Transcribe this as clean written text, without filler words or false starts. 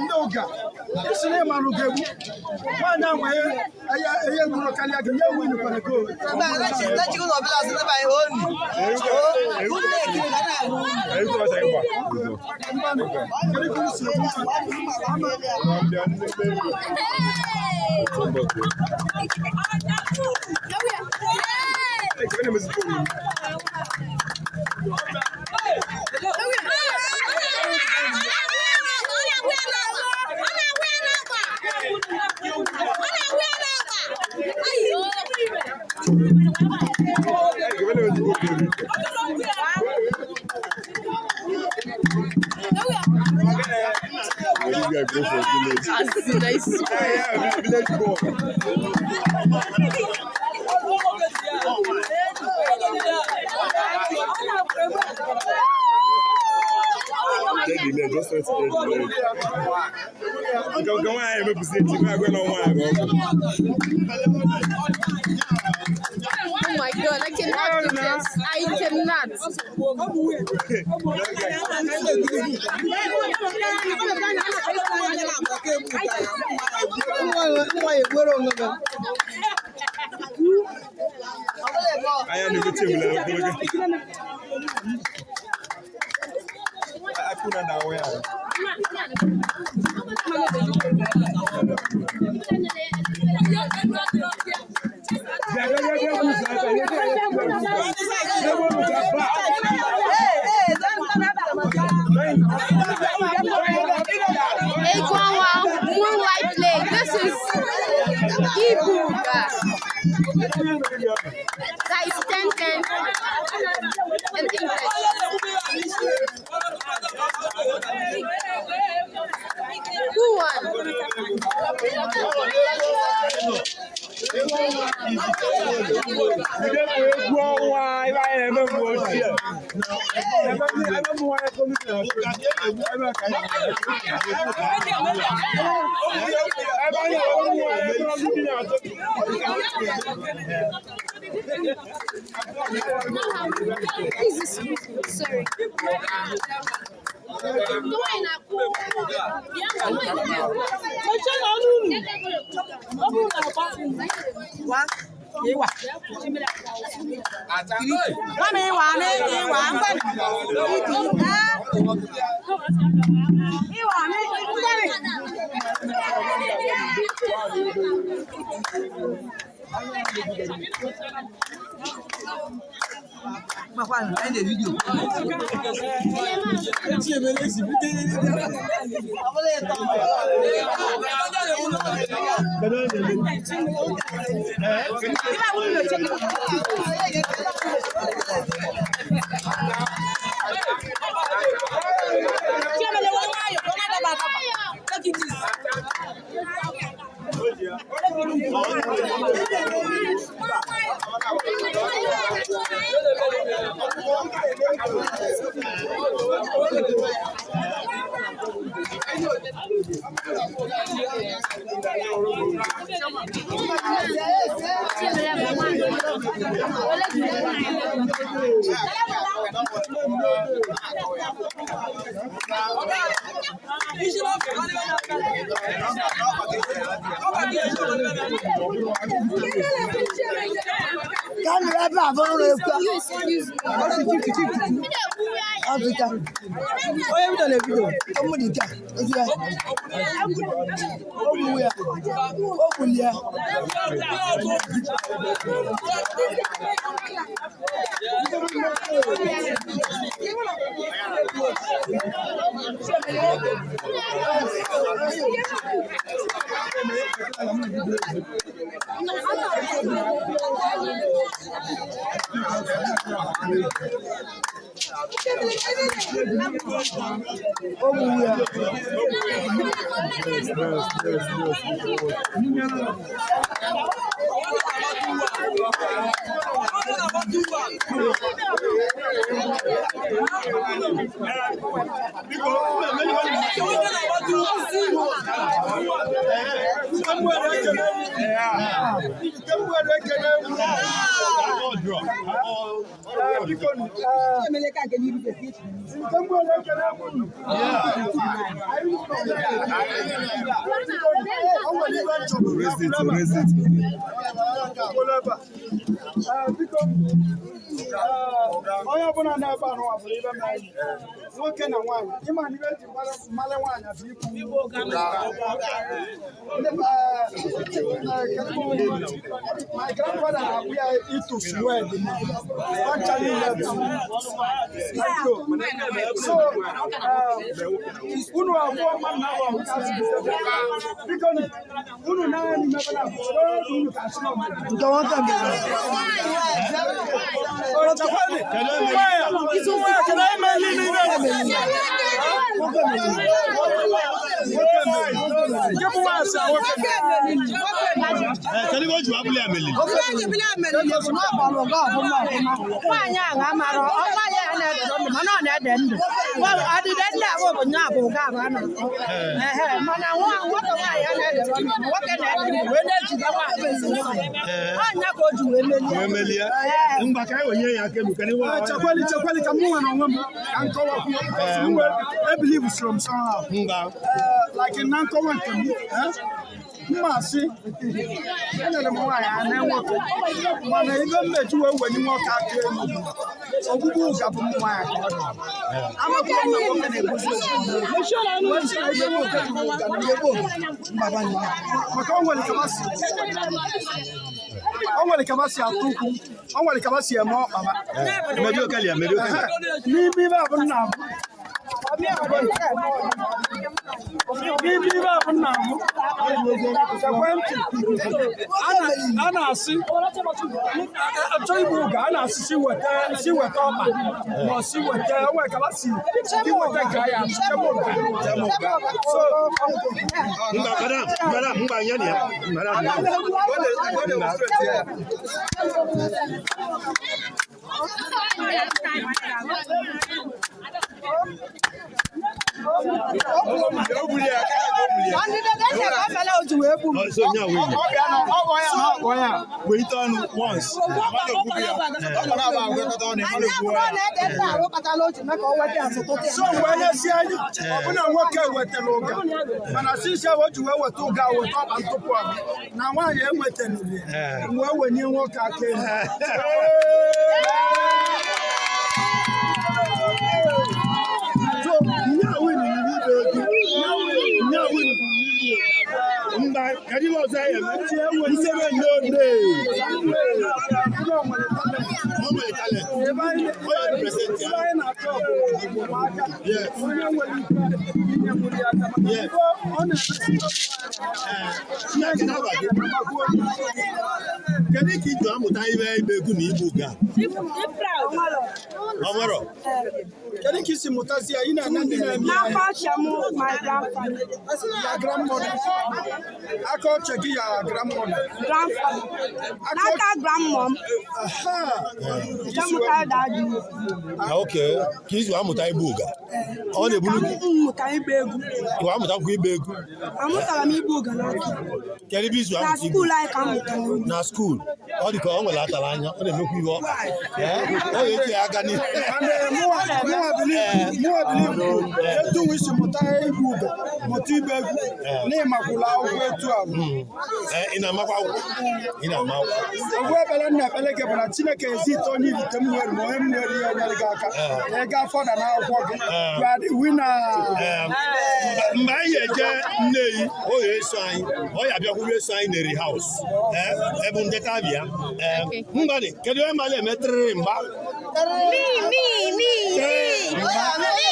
Ndị ụga isi na ịmanụ ga-egbu nwaanyị ahụ ihe gburu karịa gị nye win kwere go. Kedu ka unu si ekwu? This guy go for village. Nice. Yeah, village boy. Get the leg, just try to get the leg. Nke nke nwaanyị emepụsị echi, nwa agwa na nwaanyị bụ ọgwụ. Oh my God, I cannot do this. I cannot. Anya na-emechi emela ogologo. Akụ na na ahụ ya. Bịa bịa bịa bịa busa aka, bịa bịa bịa busa. Bịa busa ba. Egwu ọnwa, Moonlight Play. This is Ibuga. That is 10 10 in English. Who won? Bido egwu ọnwa ebe anyị na-eme mgbe ochie. Ebe ebe ụmụ nwaanyị polisi na-atụ. Ebe ka anyị ebe anyị na ụmụ nwaanyị polisi na-atụ. Please excuse me. Sorry. You excuse me. Onye bido na-ebido, ọmụ dị nke a, ozu ya. O gbuwu ya, o gbuli ya. O gbuwu ya. Mgbede ekele m. Ite mgbede ekele m. Ee, biko nụ, ee, Ite mgbede ekele m unu. Anyị biko nụ, o nwere ibe m chọrọ Raise it, raise it. Kwụrụ ebe a. Ee, biko, ee, onye ọbụla na-ebe anụ a bụrụ ibe mere anyị. Nwoke na nwaanyị, ịma na ibe eji mara nwaanyị bụ ikwu. Ndị, kedu my grandfather na-akpụ ya ịtụ swed ncha niile bụ. Thank you. So, unu abụọ mmadụ na abụọ ka si biko nụ, unu naanị mebe na abụọ unu ka asị na ọmụmụ. Nke nwoke mere. Chekwani, nwa ya, kedu onye mere n'ime Nwoke mere. Nwoke mere. Nke bụ nwaanyị sị na nwoke mere. Kedu ihe o ji wee bụrụ ya meliri? Nwaanyị ahụ amara nwaanyị ahụ na-ede ndụ, mana ọ na-ede ndụ. Ọdịde ndị ahụ bụ nya bụ ụga abụ a na-akpọ. Ehe, mana nwata nwaanyị a na-ede ndụ, nwoke na-ede ndụ wee na-ejide nwaanyị ezi nwaanyị. Ọ nya ka o ji wee melie. Wee melie. Mgba ka anyị wenye ya aka elu, kedu ihe ọ- Chekwani, chekwani ka mụ nwere onwe m ka m kọwakwuo. Because m nwere ebelieve from somehow. Mgba. Like na nkọwa nke m, mma asị enyere m nwaanyị anya nwoke, mana ibe mmeji wee wenye nwoke aka elu bụ ogbugbu ụga bụ nwaanyị ka ọ dị. Amakwa m na nwoke na-egosi ogbugbu. Wee sị na ibe nwoke bụ ụga na ebe obi maka o nwere ka o nwere ka si atụ ụkwụ, o nwere ka si eme ọkpa. Mediocre ya, mediocre. N'ime ibe a bụ nna m, n'ime ibe a bụ nna m, chekwe ntị. A na-asị achọ igbu ụga, a na-asị si weta ọkpa ma ọ si weta onwe ka si iweta nke ya chebe ụga. So Mgba, madam, madam, mgba nye na ya. Madam, nye na ya. Ọdịde ndị ka o mere o ji wee gbu m. Ọ, so nye a wee nye. Welite ọnụ once. Anyị abụrụ na ede ndị ahụ kpatara o ji mee ka o weta azụ tụtụ ya. So mgbe nyesi anya ọbụna nwoke wetara ụga, mana sisi o ji wee weta ụga, weta ọkpa ntụpụ ahụ na nwaanyị enwetanụrụ ya, wee wenye nwoke aka elu. So, nye a win n'ime egwu. Nye a win n'ime egwu. Mgba, kedu ihe ọzọ anyị eme? Isebe n'obe. O O nwere talent. Ebe anyị Onye represent ya. ebe anyị na-achọ bụ enyemaka. Yes. Onye nwere ike inye nwere ya aka maka Yes. ebe ọ na-emesi Nna, kedu aha gị? Kedu ka iji amụta ibe igba egwu na igbu ụga? Ọ nwere? Kedu ka isi mụtazi ya? Ị na-ene ndị na-eme ya N'aka ọchịa m, my grandfather. Ya grandmother. Aka ọchị gị, ya grandmother. Grandfather. N'aka grandmom. Aha. Nke mụtara daddy. Ah, okay. Ka izu amụta igbu ụga. Ọ na-ebulu Ka gị. m mụtara ịgba egwu. Iwe amụtakwa igba egwu. Amụtara m ịgba ụga n'aka. Kedu ebe izu Na amụta igbu? skuul anyị ka m mụtara egwu. Na skuul. Ọ dị ka ọ nwere atara anya, ọ na-emekwa ihe ọkpa. Ee, ọ ga-eche ya aka n'ihu. And mụwa believe etu nwe isi mụta igbu ụga, mụta igba egwu, na ịmakwụla akwụkwọ etu a bụ. Ee, ị na-amakwa akwụkwọ? Ị na-ama akwụkwọ? Ogwu ekpere nna ekpere gị bụ na Chineke ezi ite onye ibite m nwere ma onye m nwere ihe nyere gị aka ka ị gaa fọda n'akwụkwọ gị. You are the winner. Ee, mgbe anyị ga-eje Nnewi, ọ ga-eso anyị, ọ ya abịakwuru eso anyị n'Eri House. Ee, ebe ndeta bịa. Ee, mgbanị, kedu onye mara eme tịrịrị mgba? Me, me, me, me. Me.